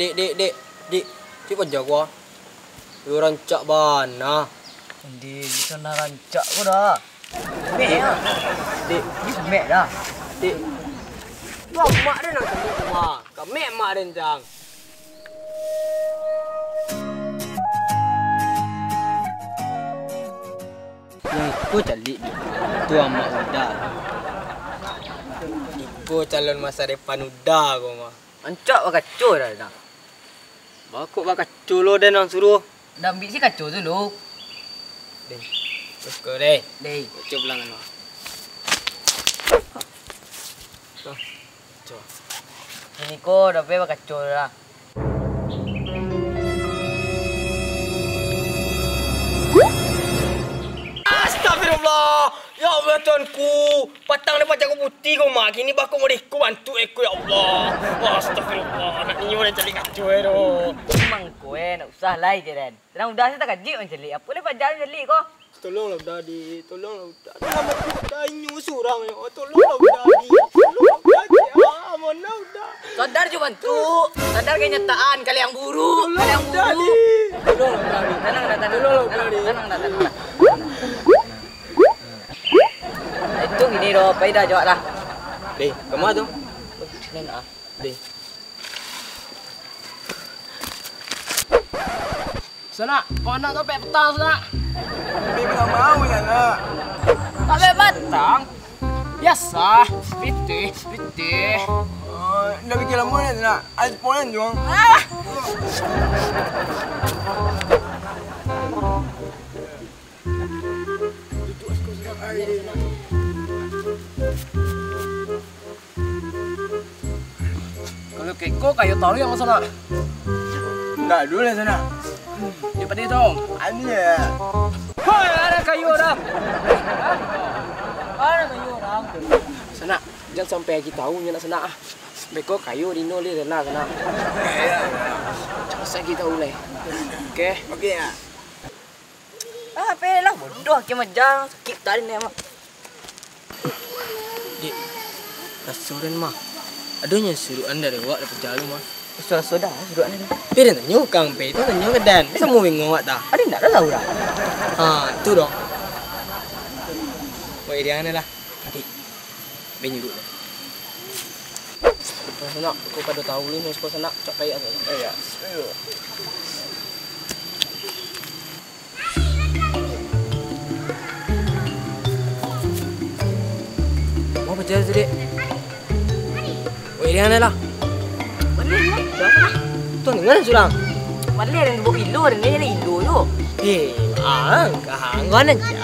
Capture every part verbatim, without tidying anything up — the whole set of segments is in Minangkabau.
Dek, dek, dek, dek, cik paja ko ah. Yo rancak bana. Andi, bisa nah rancak ko dah. Mek ah. Dek. Ni semek dah. Dek. Tu amak den nan semek tu mah. Ka mek amak den jang. Nan iko caliak, tu amak Uda. Iko calon masa depan Uda ko mah. Rancak bakaco dah, dah. Bakok bakaco lo, den nan suruah. Dah ambiak si kaco tu lo. Deh. Terus ko, deh. Deh. Kaco pulang kan, Mak. Tuh. Kaco. Kini ko dah pe bakaco dah. Astagfirullah. Ya Allah, Tuhanku. Patang dek paja ko putiah ko mah, kini bakok model iko bantuak iko, ya Allah. Astagfirullah, anak nio nan caliak kaco e doh. Mangko e, ndak usah lai je, den. Tenang, Uda se takajik mancaliak. Apo lai paja mancaliak ko? Tolonglah Uda, Dik. Tolonglah Uda. Dah mati Uda, inyo surang yo. Tolonglah Uda, Dik. Tolonglah Uda, Dik. Ah, mana Uda? Sadar jo bantuak. Sadar kenyataan, kalian buruk. Tolonglah Uda, Dik. Tolonglah Uda, Dik. Tenang, tenang, tenang. Tolonglah Uda, Dik. Tenang, tenang, tenang. Itu gini doh, pai dah jawab lah. Deh, kama tu? Sini nak. Deh. Sanak, kau anak tu pek petang, Sanak. Tapi nggak mau, Sanak. Tak pek petang. Biasa, pitih, pitih. Oh, dah bikin lama ni, Sanak. Ais polen juang. Ah! Kalau keko kayo taruih yang Sanak. Ndak dulu lah Sanak. Dia pada tahu. Ada. Hoi, ada kayu orang. Ada kayu orang. Sanak, jangan sampai lagi tahu nyo nak Sanak ah. Beko kayu dino dia lah Sanak. Jangan lagi tahu leh. Oke. Oke ya. Ah, apo lah, bodoh, akhia maja, sakik tadi ni, Mak. Dek, raso den mah. Ado nyo suruakan dari awak dapek jalu mah. Raso-raso dah suruakan ni. Pi den tanyo ka ampe tu, tanyo ka den. Samo bingung awak tah. Ado ndak ado lah urang. Ha, tu doh. Wak iriang ni lah. Dek. Banyuruik lah. Sanak, kau pado tahu ni, mas, kau sanak, cak kayak tu. Iya. Mau pecah sedek. Weh, dia lah. Mana ni? Biasa lah. Tuan, di mana sudah? Mana ada yang buat ilo, ada yang ilo tu. Eh, ah, kau anggon aja.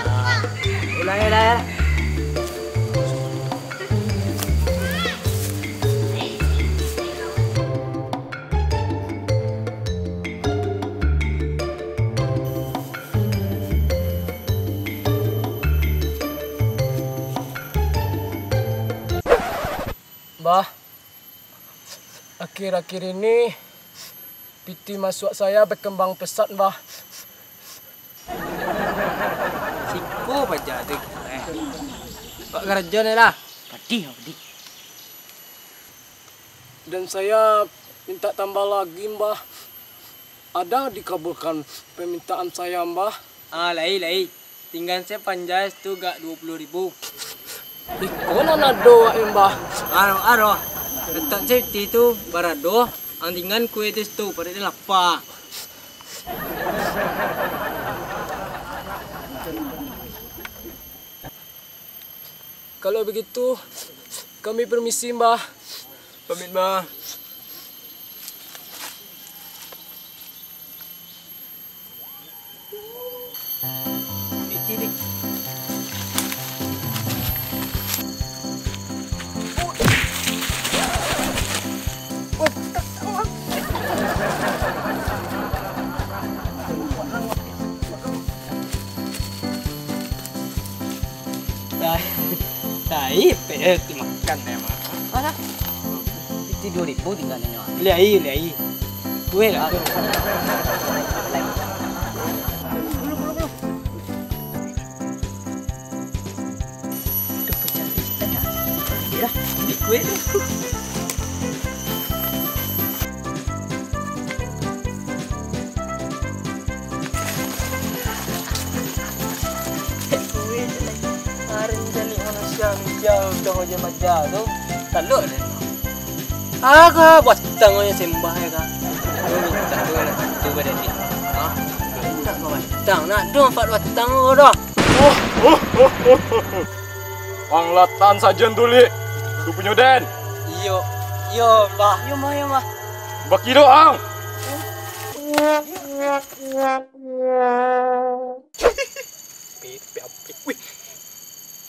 Ulang, ulang, ulang. Bah, akhir-akhir ini pitih masuak saya berkembang pesat, Bah. Siko paja tu, eh. Buek karajo ni lah. Padih, padih. Dan saya minta tambah lagi, Mbah. Ada dikabulkan permintaan saya, Mbah? Ah, lai, lai. Tinggan se panjai tu gak duo puluah ribu. Iko nan ado, Mbah. Aro, aro. Letak se pitih tu barado, ang tinggan kue tu, pado dia lapa. Kalau begitu, kami permisi, Mbah. Pamit, Mbah. Dah, dah, ipek, eh, tu makan, eh, mak. Mana? Itu dua ribu tinggal nyo. Beli air, beli air. Kue lah. Oke. Aduh, pecah, pecah. Ambil lah, ambil kue tu. Ari jani manusia mija udah aja maja tu. Talok deh. Aga batang aja sembah ya kan. Minta tu nak tu pada dia. Ha? Nak batang, nak dong empat batang tu dah. Ang latan sajen tu, Lik. Tu punyo den. Iyo, iyo, Mbah. Iyo, Mbah, iyo, Mbah. Bakidok ang. Pi, pi, pi. Wih.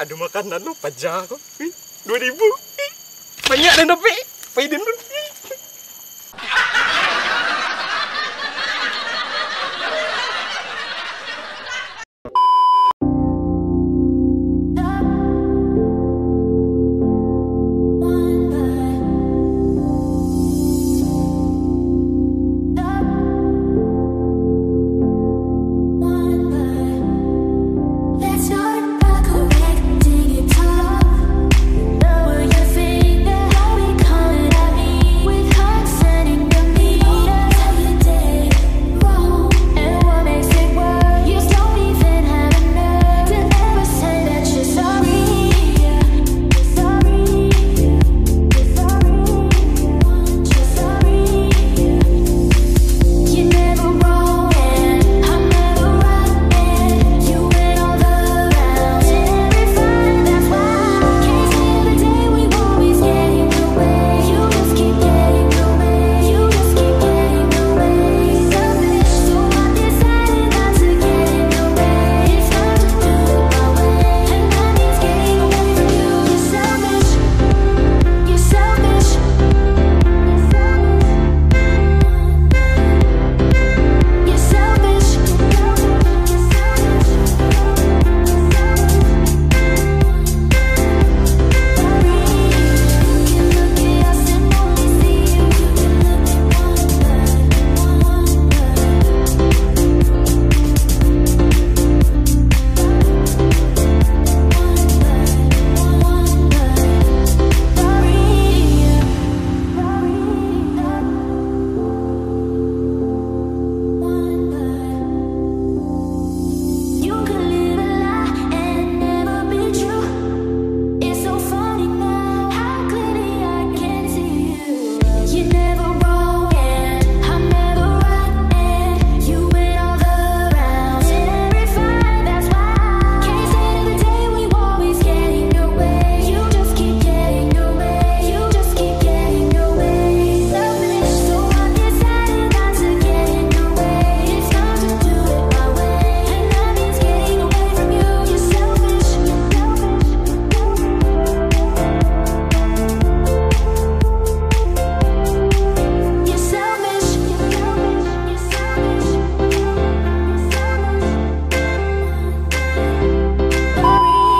Ado makanan lo, paja ko. Wih, dua ribu. Wih. Banyak den dapek. Pai den dulu.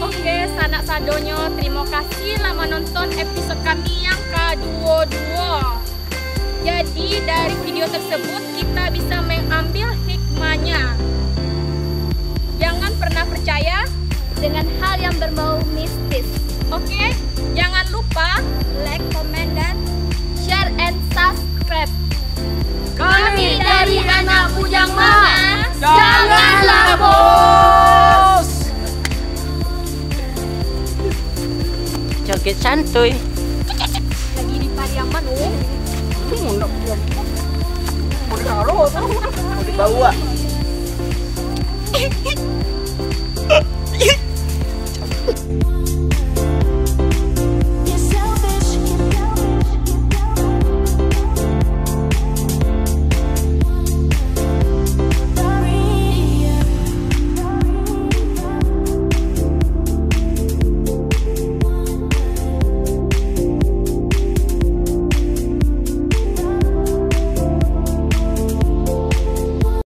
Oke, sanak sadonyo, terima kasih lah menonton episode kami yang kedua-dua. Jadi, dari video tersebut, kita bisa mengambil hikmahnya. Jangan pernah percaya dengan hal yang berbau mistis. Oke, jangan lupa like, komen, dan share and subscribe. Kami dari anak Bujang Mamas, janganlah bos. Joget santuy. Lagi di Pariaman, oh. Mau ditaruh, mau dibawa.